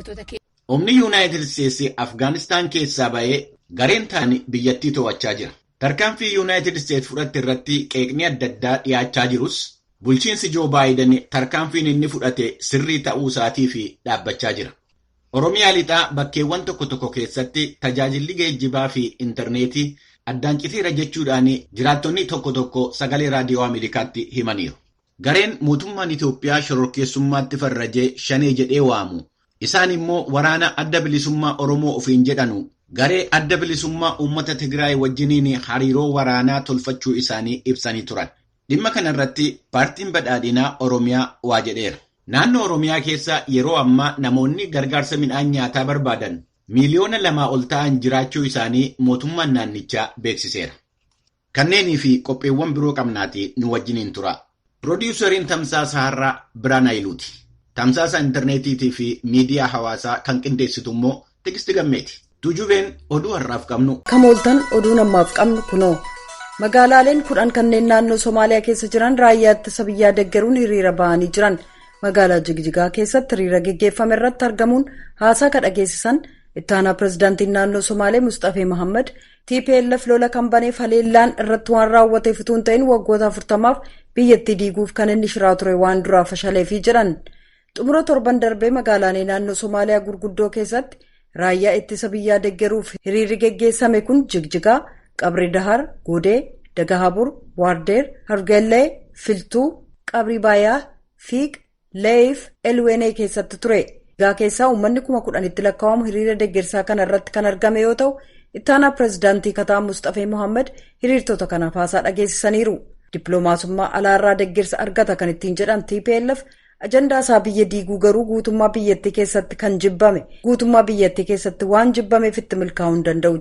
Dhaggeeffattoota keenya. Humni Yuunaayitid Isteetsi Afgaanistaan keessaa ba'ee gareen ta'an biyyattii to'achaa jira. Tarkaanfii Yuunaayitid Isteetsi fudhatte irratti qeeqni adda addaa dhiyaachaa jirus bulchiinsi Joo Baayiden tarkaanfiin inni fudhate sirrii ta'uu isaatii fi dhaabbachaa jira. Oromiyaa lixaa bakkeewwan tokko tokko keessatti tajaajilli geejjibaa fi intarneetii addaan citeera jechuudhaan jiraattonni tokko tokko sagalee raadiyoo Ameerikaatti himaniiru. Gareen mootummaan Itoophiyaa shororkeessummaatti farrajee shanee jedhee waamu. Isaan immoo waraana adda bilisummaa Oromoo ofiin jedhanu garee adda bilisummaa uummata Tigraay wajjiniin hariiroo waraanaa tolfachuu isaanii ibsanii turan. Dhimma kana irratti paartiin badhaadhinaa Oromiyaa waa jedheera. Naannoo Oromiyaa keessa yeroo ammaa namoonni gargaarsa midhaan nyaataa barbaadan 2 miiliyoona ol ta'an jiraachuu isaanii mootummaan naannichaa beeksiseera. Kanneenii fi qopheewwan biroo qabnaatii nu wajjiniin tura. Piroodyuusariin Tamsaasa Har'aa Biraan Hayiluuti. Tamsaasa intarneetiitii fi miidiyaa hawaasaa kan qindeessitu immoo Tigisti Gammeeti. Tuujubeen oduu har'aaf qabnu. Kamooltan, oduun ammaaf qabnu kunoo. Magaalaaleen 10 kanneen naannoo Somaaliyaa keessa jiran raayyaa ittisa biyyaa deeggaruun hiriira bahanii jiran. Magaalaa Jigjigaa keessatti hiriira geggeeffame irratti argamuun haasaa ka dhageessisan ittaanaa pirezidaantiin naannoo Somaalee Mustafee Mahammad, TPLF lola kan baneef haleellaan irratti waan raawwateef utuu hin ta'in waggoota 40f biyyattii diiguuf kan inni shiraa ture waan duraa fashaleefii jedhan. Xumura torban darbee magaalaalee naannoo Somaaliyaa gurguddoo keessatti raayyaa ittisa biyyaa deeggaruuf hiriirri geggeessame kun Jigjigaa, Qabri Dahar, Godee, Dagahabur, Waardeer, Hargellee, Filtuu, Qabri Baayaa, Fiiq, Leeyif, Elweenee keessatti ture. Gaa keessaa uummanni 10,000tti lakkaa'amu hiriira deeggarsaa kana irratti kan argame yoo ta'u, ittaanaa pirezidaantii kataa Mustafee Mohaammed hiriirtota kanaaf haasaa dhageessisaniiru. Dippiloomaasummaa alaarraa deeggarsa argata kan ittiin jedhan TPLF ajandaa isaa biyya diiguu garuu guutummaa biyyattii keessatti kan jibbame guutummaa biyyattii keessatti waan jibbameef itti milkaa'uu hin danda'u.